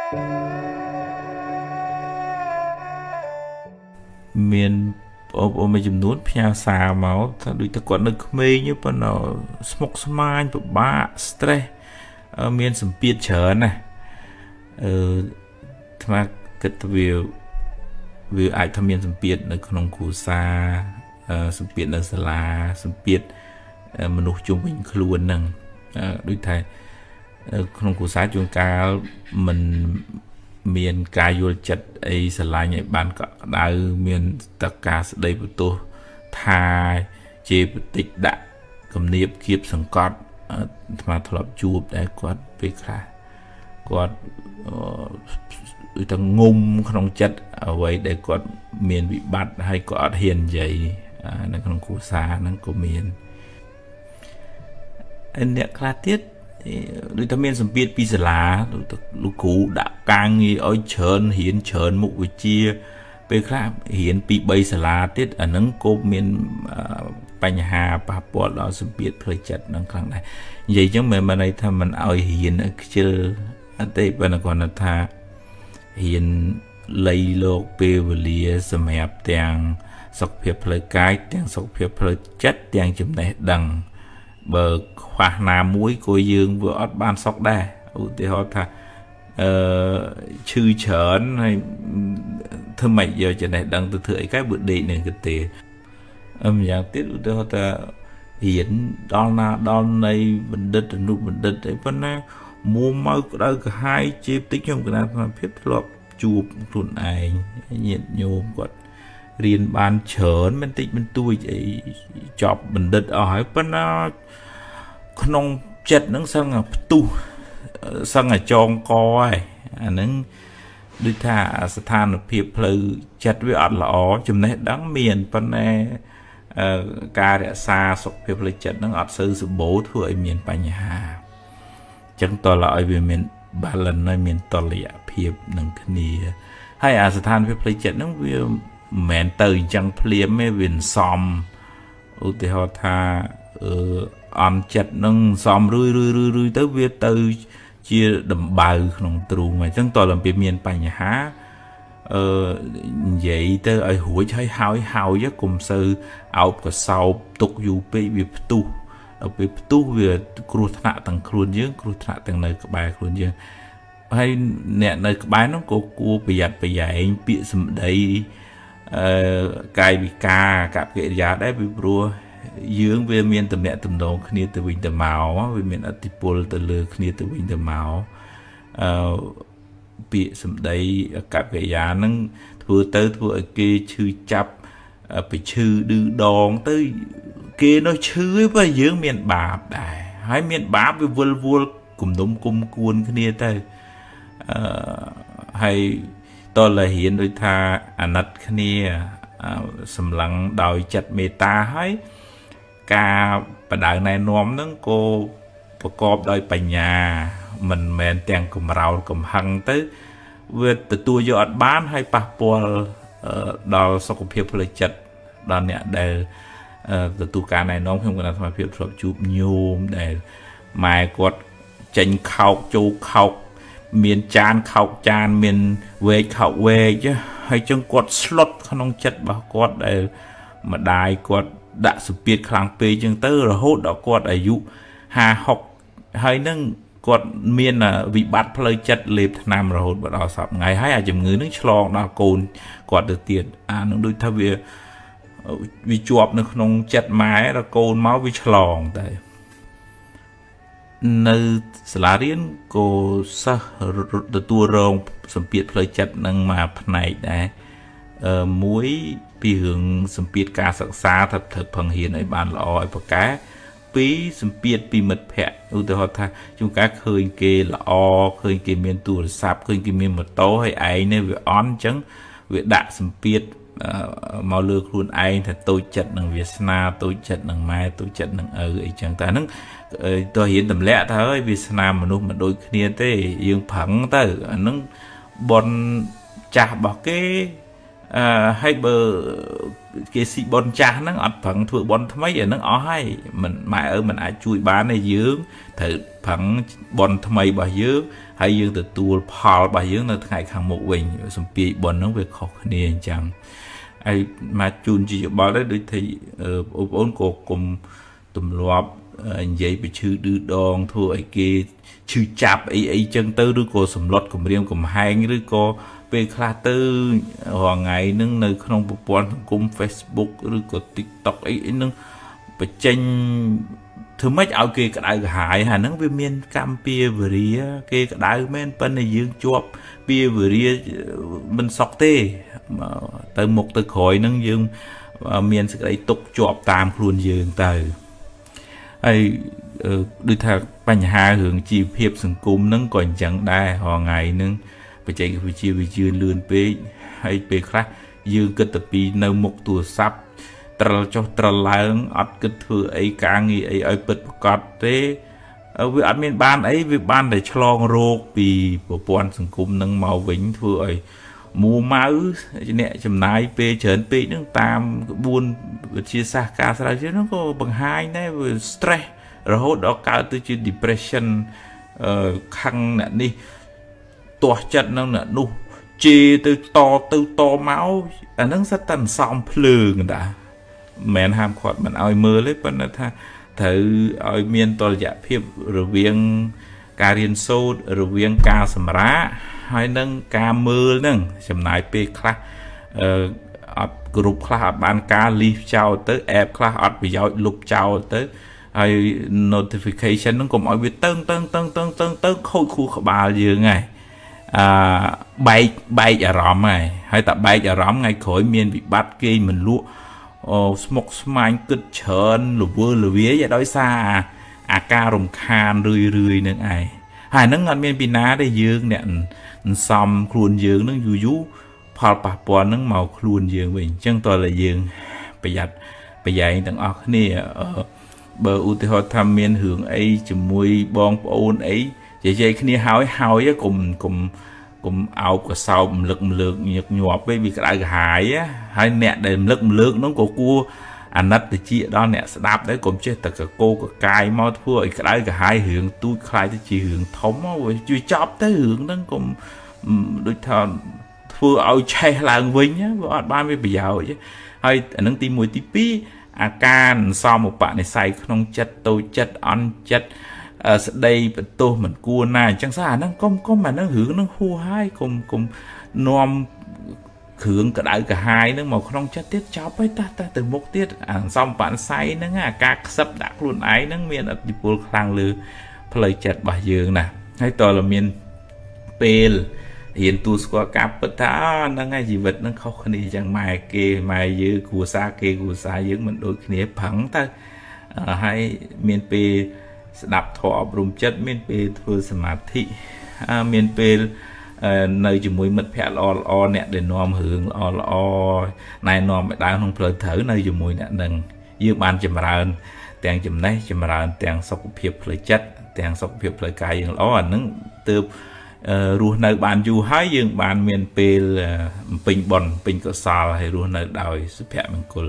មានបងប្អូនមួយចំនួនផ្ញើសារមកថាដូចតែគាត់នៅក្មេងប៉ុន្តែស្មុគស្មាញពិបាក stress មានសម្ពាធច្រើនណាស់អឺអាត្មាគិតថាវាអាចថាមានសម្ពាធនៅក្នុងគ្រួសារសម្ពាធនៅសាលាសម្ពាធមនុស្សជុំវិញខ្លួនហ្នឹងដូចថាក្នុងគ្រួសារជួនកាលមិនមានការយល់ចិត្តអីស្រឡាញ់ឲ្យបានកក់ក្ដៅមានតការស្ដីបន្ទោសថាជេរបតិចដាក់គំនាបគៀបសង្កត់អាត្មាធ្លាប់ជួបដែរគាត់ពេលខ្លះគាត់ដូចតែងុំក្នុងចិត្តអ្វីដែលគាត់មានវិបត្តិហើយក៏អត់ហ៊ាននិយាយនៅក្នុងគ្រួសារហ្នឹងក៏មានអ្នកខ្លះទៀតដូចតែមានសម្ពាធពីសាលាដូចតែលោកគ្រូដាក់ការងារឲ្យច្រើនរៀនច្រើនមុខវិជ្ជាពេលខ្លះរៀនពី3សាលាទៀតអាហ្នឹងក៏មានបញ្ហាប៉ះពាល់ដល់សម្ពាធផ្លូវចិត្តនឹងខ្លាំងដែរនិយាយចឹងមិនមែនន័យថាមិនឲ្យរៀនខ្ជិលអត់ទេប៉ុន្តែគាត់ថារៀនលៃលោកពេលវេលាសម្រាប់ទាំងសុខភាពផ្លូវកាយទាំងសុខភាពផ្លូវចិត្តទាំងចំណេះដឹងបើខ្វះណាមួយក៏យើងវាអត់បានសុខដែរឧទាហរណ៍ថាអឺឈឺច្រើនហើយធ្វើម៉េចយកចំណេះដឹងទៅធ្វើអីកែបើដេកនឹងកទេអឺម្យ៉ាងទៀតឧទាហរណ៍ថារៀនដល់ណាដល់នៃបណ្ឌិតអនុបណ្ឌិតអីប៉ុណ្ណាមួម៉ៅក្តៅក្រហាយជេបតិចខ្ញុំកណាអាភាពធ្លាប់ជួបខ្លួនឯងញាតិញោមគាត់រៀនបានច្រើនមិនតិចមិនទួចអីចប់បណ្ឌិតអស់ហើយប៉ុន្តែក្នុងចិត្តហ្នឹងសឹងផ្ទុះសឹងតែចងកហើយអាហ្នឹងដូចថាស្ថានភាពផ្លូវចិត្តវាអត់ល្អចំណេះដឹងមានប៉ុន្តែការរក្សាសុខភាពផ្លូវចិត្តហ្នឹងអត់សូវសម្បូរធ្វើឲ្យមានបញ្ហាអញ្ចឹងតើឲ្យវាមាន balance ហើយមានតុល្យភាពនឹងគ្នាហើយអាស្ថានភាពផ្លូវចិត្តហ្នឹងវាមិនមែនទៅអញ្ចឹងភ្លាមទេវាសំឧទាហរណ៍ថាអឺអន់ចិត្តនឹងសំរឿយរឿយរឿយរឿយទៅវាទៅជាដំបៅក្នុងទ្រូងអញ្ចឹងតើដល់ពេលមានបញ្ហាអឺនិយាយទៅឲ្យរួចហើយហើយហើយកុំសូវអោបកសោបទុកយូរពេកវាផ្ទុះដល់ពេលផ្ទុះវាគ្រោះថ្នាក់ទាំងខ្លួនយើងគ្រោះថ្នាក់ទាំងនៅក្បែរខ្លួនយើងហើយអ្នកនៅក្បែរនោះក៏គួរប្រយ័ត្នប្រយែងពាក្យសម្ដីអឺកាយវិការកប្បកិរិយាដែរពីព្រោះយើងវាមានតំណែងតំណងគ្នាទៅវិញទៅមកវាមានឥទ្ធិពលទៅលើគ្នាទៅវិញទៅមកអឺពាក្យសម្ដីកប្បកិរិយាហ្នឹងធ្វើទៅធ្វើឲ្យគេឈឺចាប់ទៅឈឺឌឺដងទៅគេនោះឈឺឯងបើយើងមានបាបដែរហើយមានបាបវាវិលវល់គំនុំគុំគួនគ្នាទៅអឺហើយតលរៀនដូចថាអាណិតគ្នាសម្លឹងដោយចិត្តមេត្តាហើយការបដៅណែនាំហ្នឹងក៏ប្រកបដោយបញ្ញាមិនមែនទាំងកំរោលកំហឹងទៅវាទទួលយកអត់បានហើយប៉ះពាល់ដល់សុខភាពផ្លូវចិត្តដល់អ្នកដែលទទួលការណែនាំខ្ញុំគណៈសមាភិបធ្លាប់ជួបញោមដែលម៉ែគាត់ចេញខោកចូលខោកមានចានខោកចានមានវែកខោកវែកហើយចឹងគាត់ស្លុតក្នុងចិត្តរបស់គាត់ដែលម្ដាយគាត់ដាក់សម្ពាធខ្លាំងពេកចឹងទៅរហូតដល់គាត់អាយុ50 60ហើយនឹងគាត់មានវិបត្តិផ្លូវចិត្តលេបថ្នាំរហូតដល់សប្តាហ៍ថ្ងៃហើយអាជំងឺនឹងឆ្លងដល់កូនគាត់ទៅទៀតអានឹងដូចថាវាវាជាប់នៅក្នុងចិត្តម៉ែដល់កូនមកវាឆ្លងតែនៅសាលារៀនក៏សិស្សទទួលរងសម្ពាធផ្លូវចិត្តនឹងមួយផ្នែកដែរអឺមួយពីរឿងសម្ពាធការសិក្សាថាត្រូវប្រឹងរៀនឲ្យបានល្អឲ្យប្រកែពីរសម្ពាធពីមិត្តភ័ក្តិឧទាហរណ៍ថាជួនកាលឃើញគេល្អឃើញគេមានទូរស័ព្ទឃើញគេមានម៉ូតូហើយឯងនេះវាអន់អញ្ចឹងវាដាក់សម្ពាធមកលើខ្លួនឯងថាតូចចិត្តនឹងវាសនាតូចចិត្តនឹងម៉ែតូចចិត្តនឹងឪអីចឹងតែហ្នឹងតើរៀនទម្លាក់ទៅហើយវាសនាមនុស្សមិនដូចគ្នាទេយើងប្រឹងទៅអាហ្នឹងបនចាស់របស់គេ អឺហើយបើគេស៊ីប៉ុនចាស់ហ្នឹងអត់ប្រឹងធ្វើប៉ុនថ្មីអាហ្នឹងអស់ហើយមិនម៉ែឪមិនអាចជួយបានទេយើងត្រូវប្រឹងប៉ុនថ្មីរបស់យើងហើយយើងទទួលផលរបស់យើងនៅថ្ងៃខាងមុខវិញសម្ពាយប៉ុនហ្នឹងវាខុសគ្នាអញ្ចឹងហើយមកជូនជាយោបល់ដែរដូចថាបងប្អូនក៏គុំទម្លាប់និយាយពីឈឺឌឺដងធ្វើឲ្យគេឈឺចាប់អីអីចឹងទៅឬក៏សម្លុតគម្រាមកំហែងឬក៏ពេលខ្លះទៅរាល់ថ្ងៃហ្នឹងនៅក្នុងប្រព័ន្ធសង្គម Facebook ឬក៏ TikTok អីអីហ្នឹងបញ្ចេញធ្វើម៉េចឲ្យគេក្តៅក្រហាយហើយហ្នឹងវាមានកម្មពៀវរាគេក្តៅមែនប៉ុន្តែយើងជាប់ពៀវរាមិនសុខទេទៅមុខទៅក្រោយហ្នឹងយើងមានសេចក្តីទុកជាប់តាមខ្លួនយើងទៅហើយដូចថាបញ្ហារឿងជីវភាពសង្គមហ្នឹងក៏អញ្ចឹងដែររាល់ថ្ងៃហ្នឹងបច្ចេកវិទ្យាវាជឿនលឿនពេកហើយពេលខ្លះយើងគិតតែពីនៅមុខទូរស័ព្ទត្រឹលចុះត្រឹលឡើងអត់គិតធ្វើអីការងារអីឲ្យពិតប្រាកដទេវាអត់មានបានអីវាបានតែឆ្លងរោគពីប្រព័ន្ធសង្គមនឹងមកវិញធ្វើឲ្យមួម៉ៅអ្នកចំណាយពេលច្រើនពេកនឹងតាមក្បួនវិទ្យាសាស្ត្រការស្រាវជ្រាវហ្នឹងក៏បង្ហាញដែរវា stress រហូតដល់កើតទៅជា depression ខឹងអ្នកនេះទាស់ចិត្តនឹងអ្នកនោះជេរទៅតទៅតមកអាហ្នឹងសិតតែសំភ្លើងតាមិនមែនហាមឃាត់មិនឲ្យមើលទេប៉ុន្តែថាត្រូវឲ្យមានតុល្យភាពរវាងការរៀនសូត្ររវាងការសម្រាកហើយនឹងការមើលហ្នឹងចំណាយពេលខ្លះអឺអត់គ្រប់ខ្លះអត់បានការលីសចោលទៅ app ខ្លះអត់ប្រយោជន៍លុបចោលទៅហើយ notification ហ្នឹងកុំឲ្យវាតឹងតឹងតឹងតឹងតឹងទៅខូចខួរក្បាលយើងហើយអឺបែកបែកអារម្មណ៍ហើយហើយតែបែកអារម្មណ៍ថ្ងៃក្រោយមានវិបត្តិគេមិនលក់អូស្មុកស្មាញគិតច្រើនលវើលវាយដោយសារអាការរំខានរឿយរឿយនឹងឯងហើយហ្នឹងអត់មានពីណាទេយើងអ្នកសំខ្លួនយើងនឹងយូរយូរផលប៉ះពាល់ហ្នឹងមកខ្លួនយើងវិញអញ្ចឹងតើតែយើងប្រយ័ត្នប្រយែងទាំងអស់គ្នាបើឧទាហរណ៍ថាមានរឿងអីជាមួយបងប្អូនអីនិយាយគ្នាហើយហើយកុំកុំកុំអោបកសោបមលឹកមលើកញឹកញាប់ពេកវាក្តៅក្រហាយហើយអ្នកដែលមលឹកមលើកនោះក៏គួរអាណិតតិចដល់អ្នកស្ដាប់ដែរកុំចេះតែកកកកាយមកធ្វើឲ្យក្តៅក្រហាយរឿងទូចខ្លាយទៅជារឿងធំវាជួយចប់ទៅរឿងហ្នឹងកុំដូចថាធ្វើឲ្យឆេះឡើងវិញវាអត់បានវាប្រយោជន៍ហើយអានឹងទី1ទី2អាការសំឧបនិស្ស័យក្នុងចិត្តតូចចិត្តអន់ចិត្តស្ដីបន្ទោសមិនគួរណាអញ្ចឹងសោះអាហ្នឹងកុំកុំអាហ្នឹងរឿងហ្នឹងហួសហើយកុំកុំនាំគ្រឿងក្តៅក្រហាយហ្នឹងមកក្នុងចិត្តទៀតចប់ហើយតះតះទៅមុខទៀតអាសំបនិស្ស័យហ្នឹងអាការខ្សឹបដាក់ខ្លួនឯងហ្នឹងមានឥទ្ធិពលខ្លាំងលើផ្លូវចិត្តរបស់យើងណាហើយតើមានពេលរៀនទូស្គាល់ការពិតថាហ្នឹងហើយជីវិតហ្នឹងខុសគ្នាអញ្ចឹងម៉ែគេម៉ែយើងគ្រួសារគេគ្រួសារយើងមិនដូចគ្នាប្រឹងទៅហើយមានពេលស្ដាប់ធម៌អប់រំចិត្តមានពេលធ្វើសមាធិមានពេលនៅជាមួយមិត្តភ័ក្តិល្អល្អអ្នកដែលនាំរឿងល្អល្អណែនាំឲ្យដើរក្នុងផ្លូវត្រូវនៅជាមួយអ្នកនឹងយើងបានចម្រើនទាំងចំណេះចម្រើនទាំងសុខភាពផ្លូវចិត្តទាំងសុខភាពផ្លូវកាយយើងល្អអានឹងទើបរស់នៅបានយូរហើយយើងបានមានពេលពេញបុណ្យពេញកុសលហើយរស់នៅដោយសុភមង្គល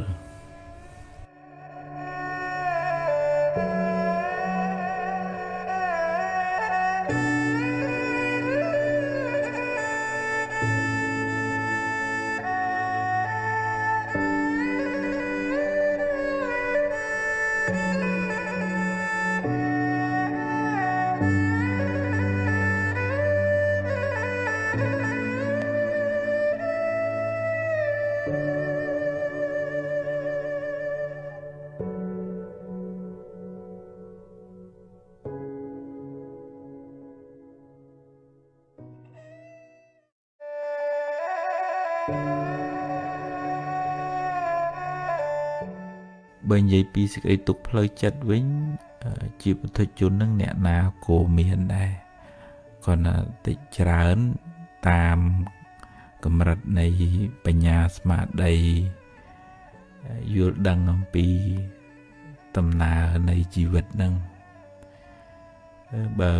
បើនិយាយពីសេចក្តីទុក្ខផ្លូវចិត្តវិញជាពុទ្ធជននឹងអ្នកណាក៏មានដែរគ្រាន់តែតិចច្រើនតាមកម្រិតនៃបញ្ញាស្មារតីយល់ដឹងអំពីដំណើរនៃជីវិតនឹងបើ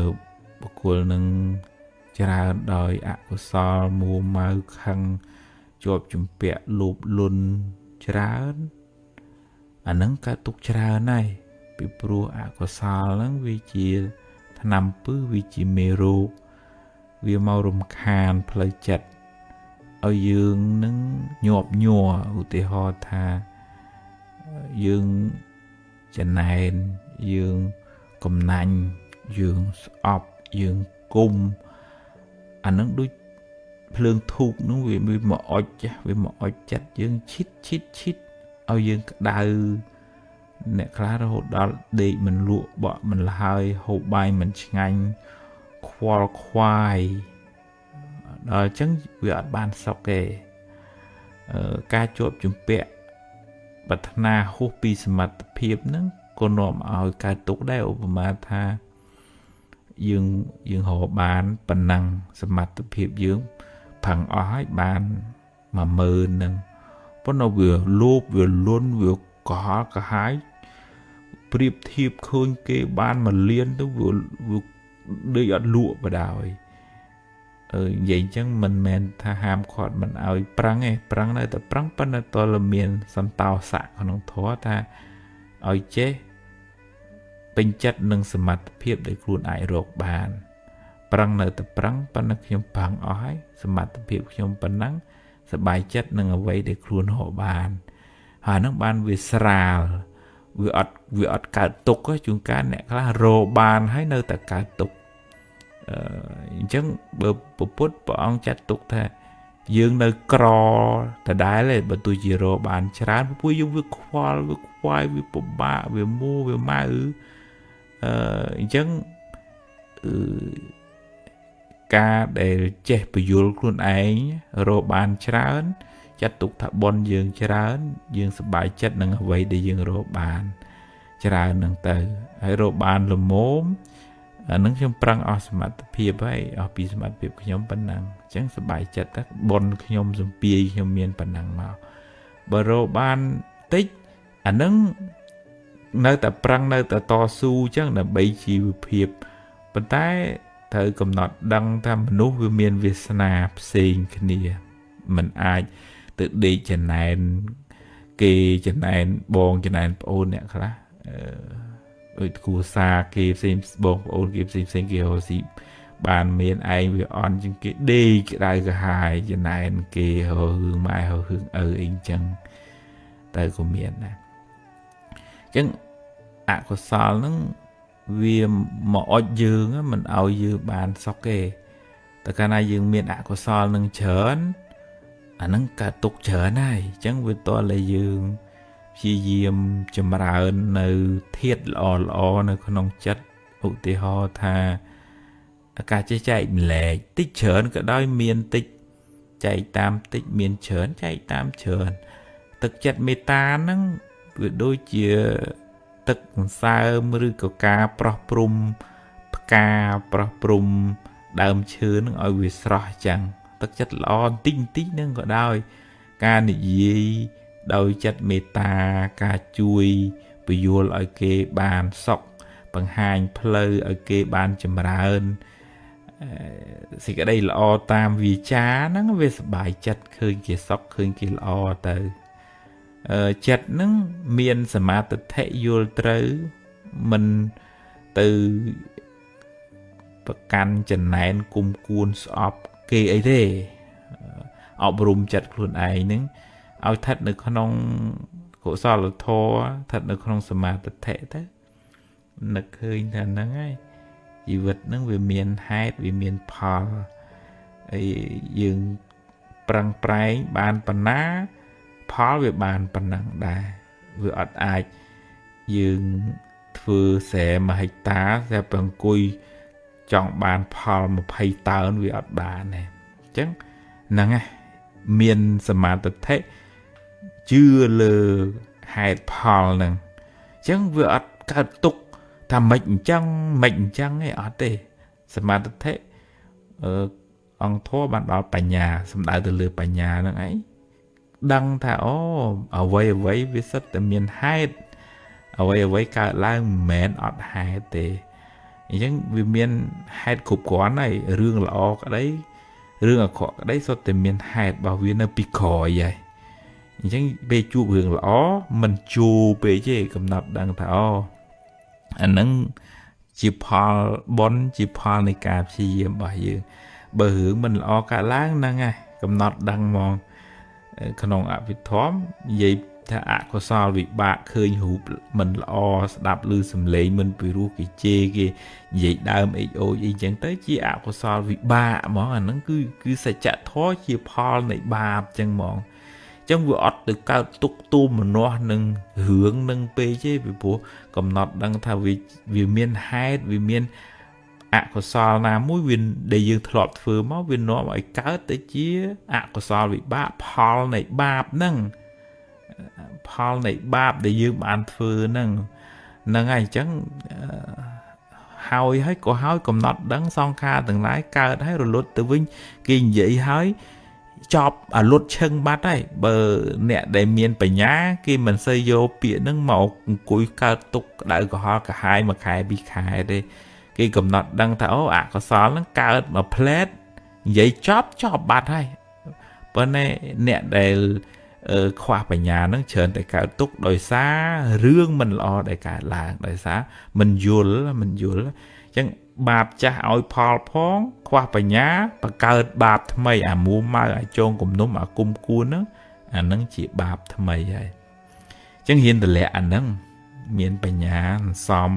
បុគ្គលនឹងច្រើនដោយអកុសលមួម៉ៅខឹង ជាប់ជំពាក់លោភលន់ច្រើនអាហ្នឹងកើតទុកច្រើនហើយពីព្រោះអកុសលហ្នឹងវាជាថ្នាំពឹសវាជាមេរោគវាមករំខានផ្លូវចិត្តឲ្យយើងនឹងញាប់ញ័រឧទាហរណ៍ថាយើងចំណែនយើងកំណាញ់យើងស្អប់យើងគុំអានឹងដូចភ្លើងធូបនោះវាមកអុចវាមកអុចចិត្តយើងឈិតឈិតឈិតឲ្យយើងក្តៅអ្នកខ្លះរហូតដល់ដេកមិនលក់បក់មិនលហើយហូបបាយមិនឆ្ងាញ់ខ្វល់ខ្វាយដល់អញ្ចឹងវាអត់បានសុខទេការជាប់ជំពាក់ប្រាថ្នាហួសពីសមត្ថភាពហ្នឹងក៏នាំឲ្យកើតទុក្ខដែរឧបមាថាយើងរកបានប៉ុណ្ណឹងសមត្ថភាពយើងផឹងអស់ហើយបាន10000ហ្នឹងប៉ុន្តែវាលោភវាលន់វាកុហកក្រហាយប្រៀបធៀបឃើញគេបាន1លានទៅវាដេកអត់លក់បដ ாய் និយាយអញ្ចឹងមិនមែនថាហាមឃាត់មិនឲ្យប្រឹងទេប្រឹងនៅតែប្រឹងប៉ុន្តែតើមានសន្តោសៈក្នុងធម៌ថាឲ្យចេះពេញចិត្តនឹងសមត្ថភាពដែលខ្លួនអាចរកបានប្រឹងនៅតែប្រឹងប៉ុន្តែខ្ញុំប្រឹងអស់ហើយសមត្ថភាពខ្ញុំប៉ុណ្ណឹងសប្បាយចិត្តនឹងអ្វីដែលខ្លួនរកបានហើយហ្នឹងបានវាស្រាលវាអត់កើតទុក្ខជួនកាលអ្នកខ្លះរកបានហើយនៅតែកើតទុក្ខអញ្ចឹងបើពុទ្ធព្រះអង្គចាត់ទុកថាយើងនៅក្រដដែលទេបើទោះជារកបានច្រើនព្រោះយើងវាខ្វល់វាខ្វាយវាពិបាកវាមួវាម៉ៅអញ្ចឹងការដែលចេះពយល់ខ្លួនឯងរកបានច្រើនចាត់ទុកថាបុណ្យយើងច្រើនយើងសប្បាយចិត្តនឹងអ្វីដែលយើងរកបានច្រើនហ្នឹងទៅហើយរកបានល្មមអានឹងខ្ញុំប្រឹងអស់សមត្ថភាពហើយអស់ពីសមត្ថភាពខ្ញុំប៉ុណ្ណឹងអញ្ចឹងសប្បាយចិត្តទៅបុណ្យខ្ញុំសំពាយខ្ញុំមានប៉ុណ្ណឹងមកបើរកបានតិចអានឹងនៅតែប្រឹងនៅតែតស៊ូអញ្ចឹងដើម្បីជីវភាពប៉ុន្តែត្រូវកំណត់ដឹងថាមនុស្សវាមានវាសនាផ្សេងគ្នាมันអាចទៅដេកចំណែនគេចំណែនបងចំណែនប្អូនអ្នកខ្លះដូចគ្រួសារគេផ្សេងបងប្អូនគេផ្សេងផ្សេងគេរកស៊ីបានមានឯងវាអន់ជាងគេដេកក្តៅក្រហាយចំណែនគេរករឿងម៉ែរករឿងឪអីចឹងតែក៏មានដែរអញ្ចឹងអកុសលហ្នឹងវាមកអុចយើងមិនឲ្យយើងបានសុខទេតែកាលណាយើងមានអកុសលនឹងច្រើនអាហ្នឹងកើតទុកច្រើនហើយអញ្ចឹងវាតតែយើងព្យាយាមចម្រើននៅធាតុល្អល្អនៅក្នុងចិត្តឧទាហរណ៍ថាការចេះចែកម្លែកតិចច្រើនក៏ដោយមានតិចចែកតាមតិចមានច្រើនចែកតាមច្រើនទឹកចិត្តមេត្តាហ្នឹងវាដូចជាទឹកសន្សើមឬក៏ការប្រោះព្រំផ្កាប្រោះព្រំដើមឈើហ្នឹងឲ្យវាស្រស់ចឹងទឹកចិត្តល្អបន្តិចបន្តិចហ្នឹងក៏ដោយការនិយាយដោយចិត្តមេត្តាការជួយពយល់ឲ្យគេបានសុខបង្ហាញផ្លូវឲ្យគេបានចម្រើនសេចក្តីល្អតាមវាចាហ្នឹងវាសប្បាយចិត្តឃើញគេសុខឃើញគេល្អទៅចិត្តហ្នឹងមានសមាទិដ្ឋិយល់ត្រូវមិនទៅប្រកាន់ចំណែនគុំគួនស្អប់គេអីទេអប់រំចិត្តខ្លួនឯងហ្នឹងឲ្យស្ថិតនៅក្នុងកុសលធម៌ស្ថិតនៅក្នុងសមាទិដ្ឋិទៅនឹកឃើញថាហ្នឹងហើយជីវិតហ្នឹងវាមានហេតុវាមានផលហើយយើងប្រឹងប្រែងបានប៉ុណ្ណាផលវាបានប៉ុណ្ណឹងដែរវាអត់អាចយើងធ្វើស្រែ1ហិកតាតែប្រអង្គុយចង់បានផល20តោនវាអត់បានទេអញ្ចឹងហ្នឹងឯងមានសមាទិដ្ឋិជឿលើហេតុផលហ្នឹងអញ្ចឹងវាអត់កើតទុក្ខថាមិនអញ្ចឹងមិនអញ្ចឹងទេអត់ទេសមាទិដ្ឋិអង្គធម៌បានដល់បញ្ញាសំដៅទៅលើបញ្ញាហ្នឹងឯងដឹងថាអូអ្វីអ្វីវាសិតតែមានហេតុអ្វីអ្វីកើតឡើងមិនមែនអត់ហេតុទេអញ្ចឹងវាមានហេតុគ្រប់គ្រាន់ហើយរឿងល្អក្តី រឿងអាក្រក់ក្តីសុទ្ធតែមានហេតុរបស់វានៅពីក្រោយហើយអញ្ចឹងពេលជួបរឿងល្អមិនជួពេកទេកំណត់ដឹងថាអូអាហ្នឹងជាផលបុណ្យជាផលនៃការព្យាយាមរបស់យើងបើរឿងមិនល្អកើតឡើងហ្នឹងហើយកំណត់ដឹងហ្មងក្នុងអភិធម្មនិយាយថាអកុសលវិបាកឃើញរូបមិនល្អស្ដាប់ឮសំឡេងមិនពីរោះគេជេរគេនិយាយដើមអីអូយអីចឹងទៅជាអកុសលវិបាកហ្មងអាហ្នឹងគឺសច្ចធម៌ជាផលនៃបាបចឹងហ្មងចឹងវាអត់ទៅកើតទុកទូមនាស់នឹងរឿងនឹងពេកទេពីព្រោះកំណត់ដឹងថាវាមានហេតុវាមានអកុសលណាមួយវាដែលយើងធ្លាប់ធ្វើមកវានាំឲ្យកើតទៅជាអកុសលវិបាកផលនៃបាបហ្នឹងផលនៃបាបដែលយើងបានធ្វើហ្នឹងហ្នឹងហើយអញ្ចឹងហើយហើយក៏ហើយកំណត់ដឹងសង្ខារទាំងឡាយកើតហើយរលត់ទៅវិញគេនិយាយហើយចប់អាលុតឈឹងបាត់ហើយបើអ្នកដែលមានបញ្ញាគេមិនសូវយកពាក្យហ្នឹងមកអង្គុយកើតទុកក្តៅក្រហល់ក្រហាយមួយខែពីរខែទេគេកំណត់ដឹងថាអូអកុសលហ្នឹងកើតមួយផ្លែតនិយាយចប់ចប់បាត់ហើយប៉ុន្តែអ្នកដែលខ្វះបញ្ញាហ្នឹងច្រើនតែកើតទុកដោយសាររឿងមិនល្អដែលកើតឡើងដោយសារមិនយល់អញ្ចឹងបាបចាស់ឲ្យផលផងខ្វះបញ្ញាបង្កើតបាបថ្មីអាមួម៉ៅអាចងគំនុំអាគុំគួនហ្នឹងអាហ្នឹងជាបាបថ្មីហើយអញ្ចឹងហ៊ានតម្លាក់អាហ្នឹងមានបញ្ញាសំ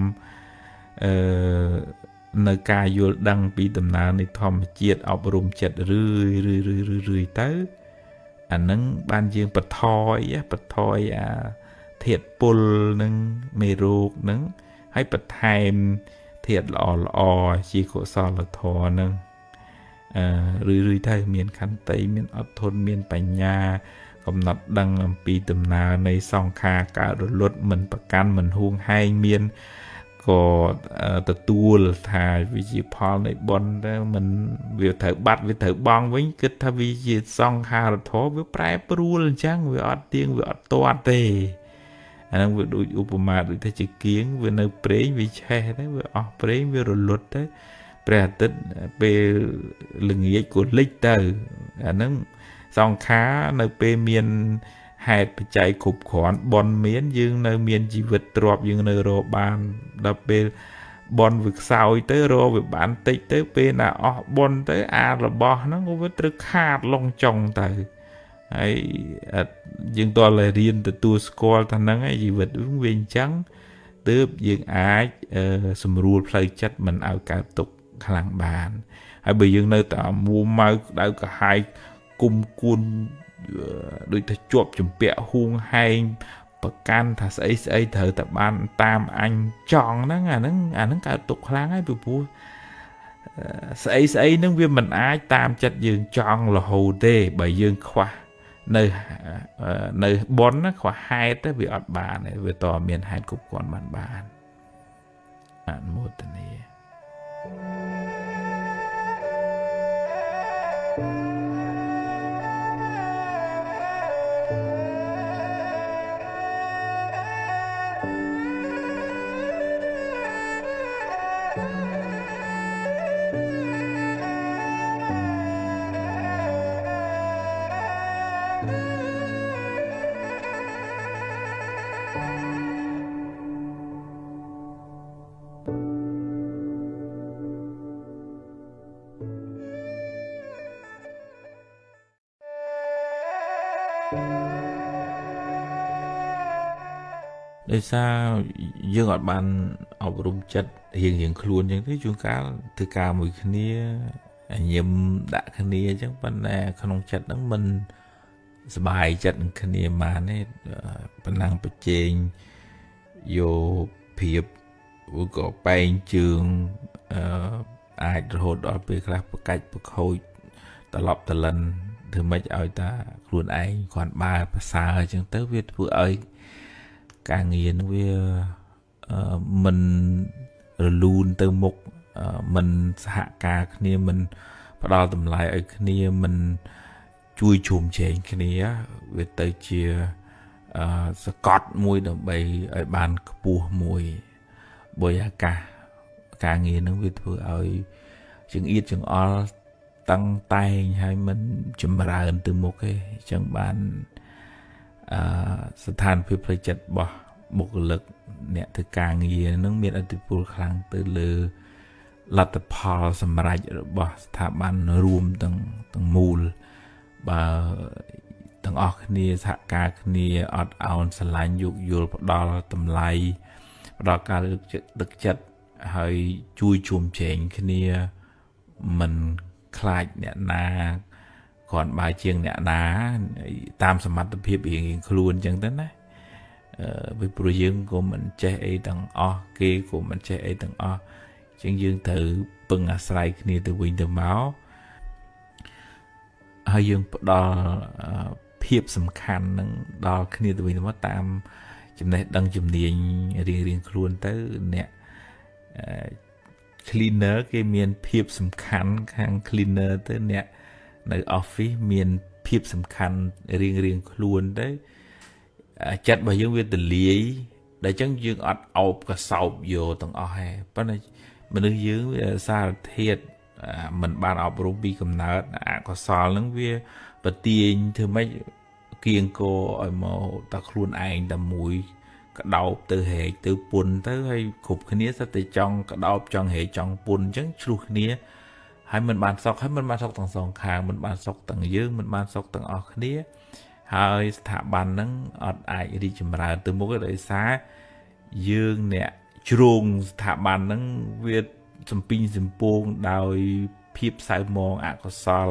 នៅការយល់ដឹងពីដំណើរនៃធម្មជាតិអប់រំចិត្តរឿយរឿយរឿយទៅអាហ្នឹងបានយើងបថយអាធាតុពុលនឹងមេរោគនឹងហើយបន្ថែមធាតុល្អល្អជាកុសលធម៌នឹងរឿយៗទៅមានខន្តីមានអត់ធន់មានបញ្ញាកំណត់ដឹងអំពីដំណើរនៃសង្ខារកើតរលត់មិនប្រកាន់មិនហួងហែងមានក៏ទទួលថាវាជាផលនៃបុណ្យទៅមិនវាត្រូវបាត់វាត្រូវបង់វិញគិតថាវាជាសង្ខារធម៌វាប្រែប្រួលអញ្ចឹងវាអត់ទៀងវាអត់ទាត់ទេអាហ្នឹងវាដូចឧបមាដូចថាជាគៀងវានៅព្រេងវាឆេះទៅវាអស់ព្រេងវារលត់ទៅព្រះអាទិត្យពេលល្ងាចក៏លិចទៅអាហ្នឹងសង្ខារនៅពេលមានហេតុបច្ច័យគ្រប់គ្រាន់បុណ្យមានយើងនៅមានជីវិតទ្របយើងនៅរកបានដល់ពេលបុណ្យវាខ្សោយទៅរកវាបានតិចទៅពេលណាអស់បុណ្យទៅអារបស់ហ្នឹងក៏វាត្រូវខាតឡងចុងទៅហើយយើងតើរៀនទទួលស្គាល់ថាហ្នឹងឯងជីវិតវាអញ្ចឹងទើបយើងអាចសម្រួលផ្លូវចិត្តមិនឲ្យកើតទុក្ខខ្លាំងបានហើយបើយើងនៅតែមួម៉ៅក្តៅក្រហាយគុំគួនដូចថាជាប់ជំពាក់ហួងហែងប្រកាន់ថាស្អីស្អីត្រូវតែបានតាមអញចង់ហ្នឹងអាហ្នឹងកើតទុកខ្លាំងហើយពីព្រោះស្អីស្អីហ្នឹងវាមិនអាចតាមចិត្តយើងចង់រហូតទេបើយើងខ្វះនៅបុណ្យណាខ្វះហេតុទៅវាអត់បានទេវាតមានហេតុគ្រប់គ្រាន់បានអនុមោទនាដោយសារយើងអត់បានអប់រំចិត្តរៀងៗខ្លួនអញ្ចឹងទេជួនកាលធ្វើការមួយគ្នាញឹមដាក់គ្នាអញ្ចឹងប៉ុន្តែក្នុងចិត្តហ្នឹងមិនសប្បាយចិត្តនឹងគ្នាបានទេប៉ុណ្ណឹងប្រជែងយកភាពឬក៏បែងជើងអាចរហូតដល់ពេលខ្លះប្រកាច់ប្រខូចត្រឡប់ត្រលិនធ្វើម៉េចឲ្យតាខ្លួនឯងគ្រាន់បើប្រសើរអញ្ចឹងទៅវាធ្វើឲ្យការងារនឹងវាមិនរលូនទៅមុខមិនសហការគ្នាមិនផ្ដល់តម្លៃឲ្យគ្នាមិនជួយជ្រោមជ្រែងគ្នាវាទៅជាសកត់មួយដើម្បីឲ្យបានខ្ពស់មួយបើអាកាសការងារនឹងវាធ្វើឲ្យចង្អៀតចង្អល់ តឹងតែងហើយមិនចម្រើនទៅមុខទេអញ្ចឹងបានអឺស្ថានភាពផ្លូវចិត្តរបស់បុគ្គលិកអ្នកធ្វើការងារនឹងមានឥទ្ធិពលខ្លាំងទៅលើលទ្ធផលសម្រេចរបស់ស្ថាប័នរួមទាំងមូលបើទាំងអស់គ្នាសហការគ្នាអត់ឱនស្រឡាញ់យោគយល់ផ្ដល់តម្លៃផ្ដល់ការលើកទឹកចិត្តហើយជួយជុំជែងគ្នាមិនខ្លាចអ្នកណាគ្រាន់បើជាងអ្នកណាតាមសមត្ថភាពរៀងៗខ្លួនអញ្ចឹងទៅណាអឺពីព្រោះយើងក៏មិនចេះអីទាំងអស់គេក៏មិនចេះអីទាំងអស់អញ្ចឹងយើងត្រូវពឹងអាស្រ័យគ្នាទៅវិញទៅមកហើយយើងផ្ដល់ភាពសំខាន់នឹងដល់គ្នាទៅវិញទៅមកតាមចំណេះដឹងជំនាញរៀងរៀងខ្លួនទៅអ្នក cleaner គេមានភាពសំខាន់ខាង cleaner ទៅអ្នកនៅ office មានភាពសំខាន់រៀងរៀងខ្លួនទៅចិត្តរបស់យើងវាទលាយដល់អញ្ចឹងយើងអត់អោបកសោបយកទាំងអស់ហេប៉ុន្តែមនុស្សយើងវាសារធាតុមិនបានអប់រំពីកំណើតអកុសលហ្នឹងវាប្រទាញធ្វើម៉េចគៀងគរឲ្យមកតែខ្លួនឯងតែមួយក្តោបទៅហែកទៅពុនទៅហើយគ្រប់គ្នាសិតតែចង់ក្តោបចង់ហែកចង់ពុនអញ្ចឹងឆ្លោះគ្នាហើយមិនបានសុខហើយមិនបានសុខទាំងសងខាងមិនបានសុខទាំងយើងមិនបានសុខទាំងអស់គ្នាហើយស្ថាប័នហ្នឹងអត់អាចរីកចម្រើនទៅមុខទេដោយសារយើងអ្នកជ្រងស្ថាប័នហ្នឹងវាសំពីងសំពងដោយភាពសៅមងអកុសល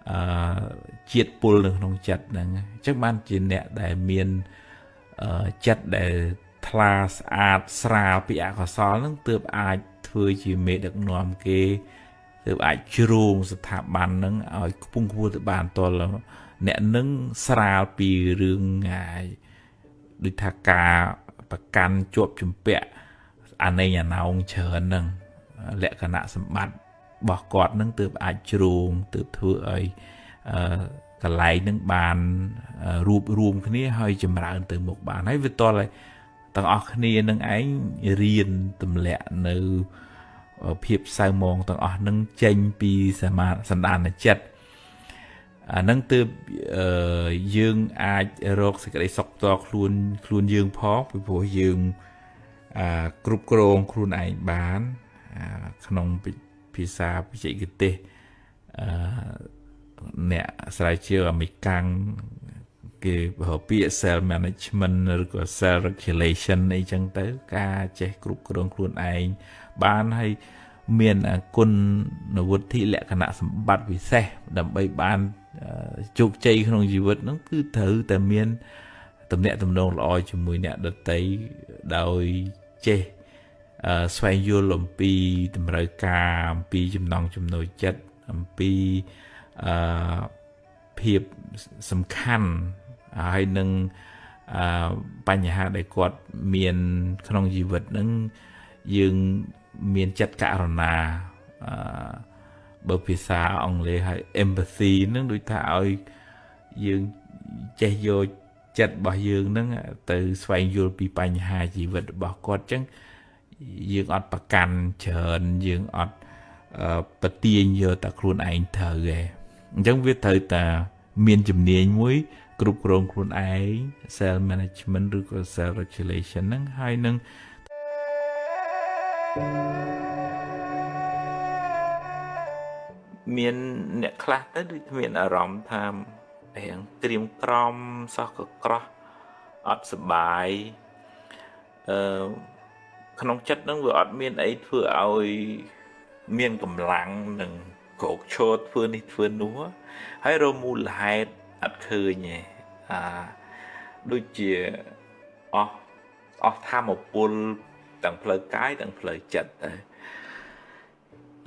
អឺជាតិពុលនៅក្នុងចិត្តហ្នឹងអញ្ចឹងបានជាអ្នកដែលមានចិត្តដែលថ្លាស្អាតស្រាលពីអកុសលហ្នឹងទើបអាចធ្វើជាមេដឹកនាំគេទើបអាចជ្រងស្ថាប័នហ្នឹងឲ្យខ្ពង់ខ្ពស់ទៅបានតលអ្នកនឹងស្រាលពីរឿងដូចថាការប្រកាន់ជាប់ជំពាក់អាណេងអាណោងច្រើនហ្នឹងលក្ខណៈសម្បត្តិរបស់គាត់នឹងទើបអាចជ្រងទើបធ្វើឲ្យកន្លែងនឹងបានរួបរួមគ្នាហើយចម្រើនទៅមុខបានហើយវាតលឲ្យទាំងអស់គ្នានឹងឯងរៀនទម្លាក់នៅភាពសៅមងទាំងអស់នឹងចេញពីសមាសន្តានចិត្តអានឹងទើបយើងអាចរកសេចក្តីសុខផ្ទាល់ខ្លួនខ្លួនយើងផងពីព្រោះយើងគ្រប់គ្រងខ្លួនឯងបានក្នុងភាសាបច្ចេកទេសអឺអ្នកស្រាវជ្រាវអាមេរិកាំងគេរកពាក្យ self management ឬក៏ self regulation អីចឹងទៅការចេះគ្រប់គ្រងខ្លួនឯងបានហើយមានគុណវុឌ្ឍិលក្ខណៈសម្បត្តិពិសេសដើម្បីបានជោគជ័យក្នុងជីវិតហ្នឹងគឺត្រូវតែមានទំនាក់ទំនងល្អជាមួយអ្នកដទៃដោយចេះស្វែងយល់អំពីតម្រូវការអំពីចំណង់ចំណូលចិត្តអំពីអឺភាពសំខាន់ហើយនឹងអឺបញ្ហាដែលគាត់មានក្នុងជីវិតហ្នឹងយើងមានចិត្តករុណាអឺបើភាសាអង់គ្លេសហៅ empathy ហ្នឹងដូចថាឲ្យយើងចេះយកចិត្តរបស់យើងហ្នឹងទៅស្វែងយល់ពីបញ្ហាជីវិតរបស់គាត់អញ្ចឹងយើងអត់ប្រកាន់ច្រើនយើងអត់ប្រទាញយកតែខ្លួនឯងត្រូវឯងអញ្ចឹងវាត្រូវតែមានជំនាញមួយគ្រប់គ្រងខ្លួនឯង self management ឬក៏ self regulation ហ្នឹងហើយនឹងមានអ្នកខ្លះទៅដូចមានអារម្មណ៍ថារៀងក្រៀមក្រំសោះកក្រោះអត់សប្បាយអឺក្នុងចិត្តហ្នឹងវាអត់មានអីធ្វើឲ្យមានកម្លាំងនឹងក្រោកឈរធ្វើនេះធ្វើនោះហើយរកមូលហេតុអត់ឃើញទេអាដូចជាអស់ធមពលទាំងផ្លូវកាយទាំងផ្លូវចិត្តដែរ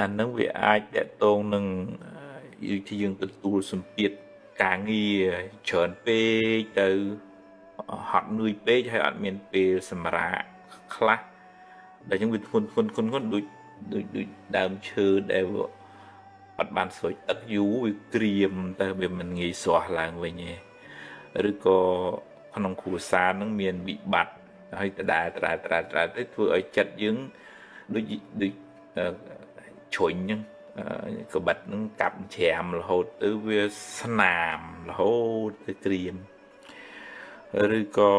អានឹងវាអាចតកតងនឹងយើងที่យើងទទួលសម្ពាធការងារច្រើនពេកទៅហត់នឿយពេកហើយអត់មានពេលសម្រាកខ្លះដល់ចឹងវាធ្ងន់ធ្ងន់ធ្ងន់ធ្ងន់ដូចដូចដូចដើមឈើដែលអត់បានស្រោចទឹកយូរវាក្រៀមទៅវាមិនងាយស្រស់ឡើងវិញទេឬក៏ក្នុងគ្រួសារនឹងមានវិបត្តិហើយដដែលដដែលដដែលដដែលទៅធ្វើឲ្យចិត្តយើងដូចដូចជ្រុញហ្នឹង កបិតនឹងកាប់ច្រាមរហូតទៅវាស្នាមរហូតទៅក្រៀមឬក៏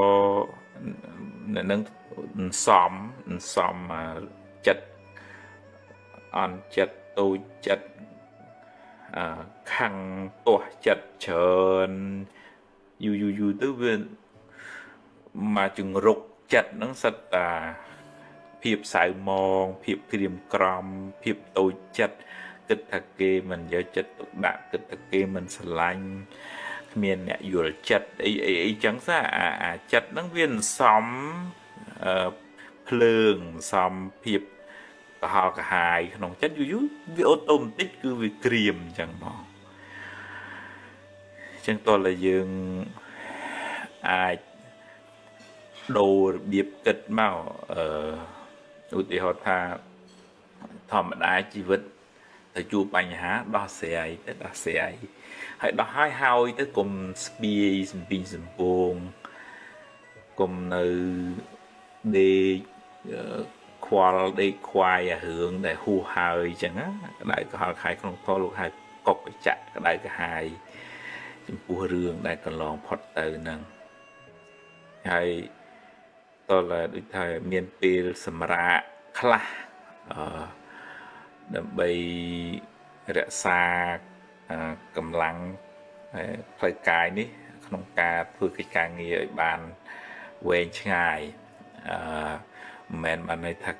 អ្នកនឹងសំសំចិត្តអន់ចិត្តតូចចិត្តខឹងទាស់ចិត្តច្រើនយូរយូរយូរទៅវាមកចង្រុកចិត្តហ្នឹងសិតតាភាពសៅមងភាពក្រៀមក្រំភាពតូចចិត្តគិតថាគេមិនយកចិត្តទុកដាក់គិតថាគេមិនស្រឡាញ់គ្មានអ្នកយល់ចិត្តអីអីអីចឹងសោះអាអាចិត្តហ្នឹងវាសំអឺភ្លើងសំភាពកហល់កាហាយក្នុងចិត្តយូរយូរវាautomatic គឺវាក្រៀមអញ្ចឹងមកអញ្ចឹងតើតែយើងអាចដូររបៀបគិតមកអឺឧទាហរណ៍ថាធម្មតាជីវិតទៅជួបបញ្ហាដោះស្រាយទៅដោះស្រាយហើយដោះហើយហើយទៅកុំស្ពាយសំពីងសំពងកុំនៅដេកខ្វល់ដេកខ្វាយអារឿងដែលហួសហើយអញ្ចឹងណាក្តៅក្រហល់ខែក្នុងធម៌លោកហៅកុកចៈក្តៅក្រហាយចំពោះរឿងដែលកន្លងផុតទៅហ្នឹងហើយតើដូចថាមានពេលសម្រាកខ្លះអឺដើម្បីរក្សាកម្លាំងផ្លូវកាយនេះក្នុងការធ្វើកិច្ចការងារឲ្យបានវែងឆ្ងាយអឺមិនមែនបានន័យថា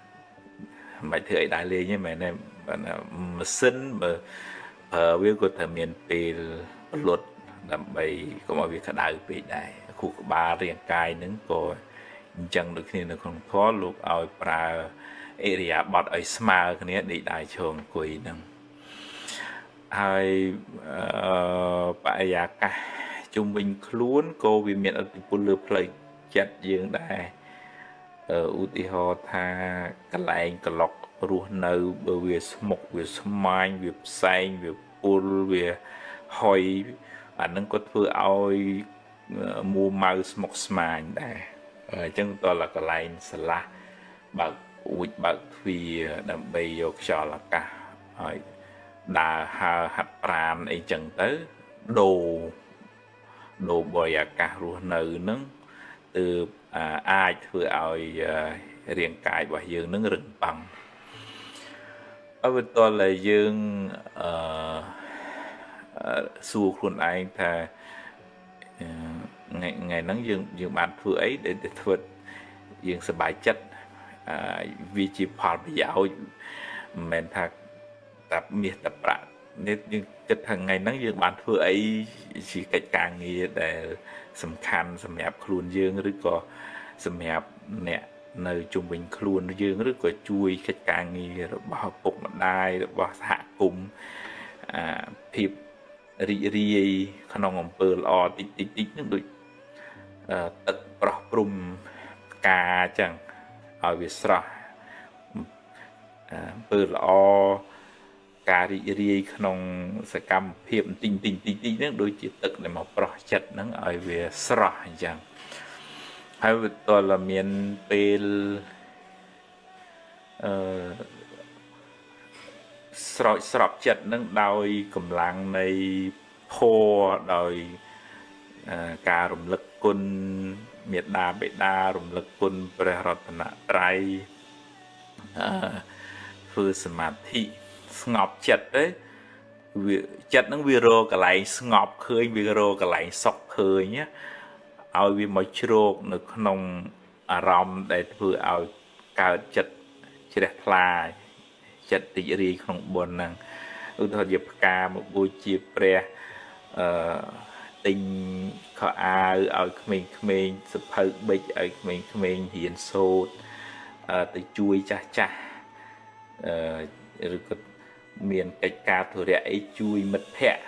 មិនធ្វើអីដែរលេងទេមែនទេបានម៉ាស៊ីនបើប្រើវាក៏ត្រូវមានពេលពលុតដើម្បីកុំឲ្យវាក្តៅពេកដែរខួរក្បាលរាងកាយនឹងក៏អញ្ចឹងដូចគ្នានៅក្នុងធម៌លោកឲ្យប្រើអេរិយាបថឲ្យស្មើគ្នាដេកដៃឈរអង្គុយហ្នឹងហើយអឺបរិយាកាសជុំវិញខ្លួនក៏វាមានឥទ្ធិពលលើផ្លូវចិត្តយើងដែរឧទាហរណ៍ថាកន្លែងក្លុករស់នៅបើវាស្មុកវាស្មាញវាផ្សែងវាពុលវាហុយអានឹងក៏ធ្វើឲ្យមួម៉ៅស្មុកស្មាញដែរអញ្ចឹងតើកន្លែងស្លាស់បើកអួចបើកទ្វារដើម្បីយកខ្យល់អាកាសឲ្យដើរហើរហាត់ប្រាណអីចឹងទៅដូរដូរបរិយាកាសរស់នៅនឹងទើបអាចធ្វើឲ្យរាងកាយរបស់យើងនឹងរឹងប៉ឹងអវតលតែយើងអឺសួរខ្លួនឯងថាថ្ងៃថ្ងៃហ្នឹងយើងយើងបានធ្វើអីដែលធ្វើយើងសប្បាយចិត្តវាជាផលប្រយោជន៍មិនមែនថាតែមាសតែប្រាក់នេះយើងគិតថាថ្ងៃហ្នឹងយើងបានធ្វើអីជាកិច្ចការងារដែលសំខាន់សម្រាប់ខ្លួនយើងឬក៏សម្រាប់អ្នកនៅជុំវិញខ្លួនយើងឬក៏ជួយកិច្ចការងាររបស់ឪពុកម្ដាយរបស់សហគមន៍អាភាពរីករាយក្នុងអំពើល្អតិចតិចតិចនឹងដូចទឹកប្រោះព្រំផ្កាអញ្ចឹងឲ្យវាស្រស់អំពើល្អការរីករាយក្នុងសកម្មភាពបន្តិចតិចតិចតិចហ្នឹងដូចជាទឹកដែលមកប្រោះចិត្តហ្នឹងឲ្យវាស្រស់អញ្ចឹងហើយវាតើមានពេលអឺស្រោចស្រពចិត្តនឹងដោយកម្លាំងនៃធម៌ដោយការរំលឹកគុណមេដាបេដារំលឹកគុណព្រះរតនត្រ័យអឺធ្វើសមាធិស្ងប់ចិត្តទៅវាចិត្តនឹងវារកកន្លែងស្ងប់ឃើញវារកកន្លែងសុខឃើញឲ្យវាមកជ្រកនៅក្នុងអារម្មណ៍ដែលធ្វើឲ្យកើតចិត្តជ្រះថ្លាចិត្តរីករាយក្នុងបុណ្យហ្នឹងឧទាហរណ៍ជាផ្កាមកបូជាព្រះអឺទិញខោអាវឲ្យក្មេងៗសភៅបិចឲ្យក្មេងៗរៀនសូត្រទៅជួយចាស់ចាស់អឺឬក៏មានកិច្ចការធុរៈអីជួយមិត្តភ័ក្តិ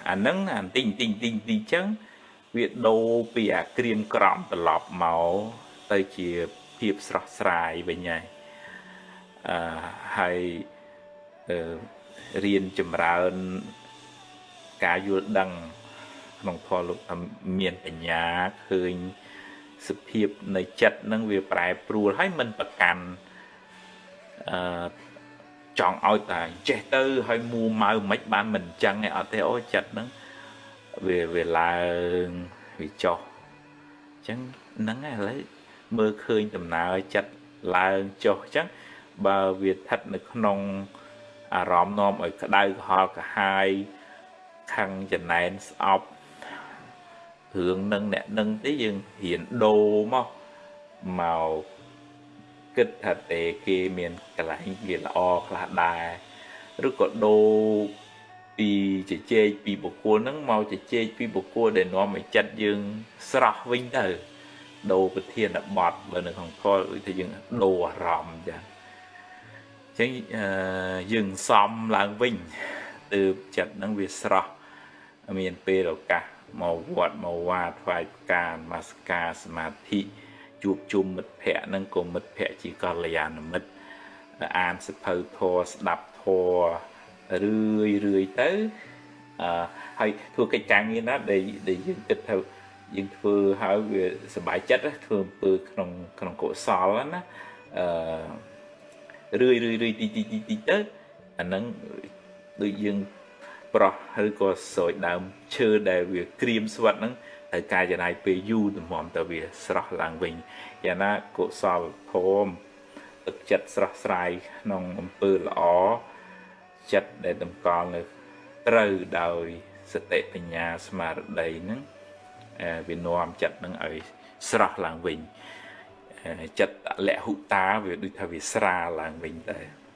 អាហ្នឹងអាតិចតិចតិចតិចចឹងវាដូរពីអាក្រៀមក្រំត្រឡប់មកទៅជាភាពស្រស់ស្រាយវិញហើយអឺហើយរៀនចម្រើនការយល់ដឹងក្នុងធម៌លោកថាមានបញ្ញាឃើញសភាពនៃចិត្តនឹងវាប្រែប្រួលហើយមិនប្រកាន់អឺ ចង់ឲ្យតែចេះទៅហើយមួម៉ៅមិនបានមិនអញ្ចឹងឯអត់ទេអូចិត្តហ្នឹងវាវាឡើងវាចុះអញ្ចឹងហ្នឹងឥឡូវមើលឃើញដំណើរចិត្តឡើងចុះអញ្ចឹងបើវាស្ថិតនៅក្នុងអារម្មណ៍នាំឲ្យក្តៅក្រហល់ក្រហាយខឹងចំណែនស្អប់រឿងនឹងអ្នកនឹងទេយើងរៀនដូរមកមកគិតថាទេគេមានកន្លែងវាល្អខ្លះដែរឬក៏ដូរពីជជែកពីបុគ្គលហ្នឹងមកជជែកពីបុគ្គលដែលនាំឲ្យចិត្តយើងស្រស់វិញទៅដូរប្រធានបទបើនៅក្នុងធម៌ដូចថាយើងដូរអារម្មណ៍ចឹងចឹងយើងសំឡើងវិញទើបចិត្តហ្នឹងវាស្រស់មានពេលឱកាសមកវត្តមកវាថ្វាយផ្កានមាសការសមាធិជួបជុំមិត្តភ័ក្តិហ្នឹងក៏មិត្តភ័ក្តិជាកល្យាណមិត្តអានសភៅធម៌ស្ដាប់ធម៌រឿយរឿយទៅអឺហើយធ្វើកិច្ចការងារណាដែលដែលយើងគិតថាយើងធ្វើហើយវាសប្បាយចិត្តធ្វើអំពើក្នុងក្នុងកុសលណាអឺរឿយរឿយរឿយទីទីទីទីទៅអាហ្នឹងដូចយើងប្រោះឬក៏ស្រោចដើមឈើដែលវាក្រៀមស្វិតហ្នឹងត្រូវការចំណាយពេលយូរទម្រាំទៅវាស្រស់ឡើងវិញយ៉ាងណាកុសលធម៌ទឹកចិត្តស្រស់ស្រាយក្នុងអំពើល្អចិត្តដែលតម្កល់នៅត្រូវដោយសតិបញ្ញាស្មារតីហ្នឹងវានាំចិត្តហ្នឹងឲ្យស្រស់ឡើងវិញចិត្តលហុតាវាដូចថាវាស្រាលឡើងវិញទៅ។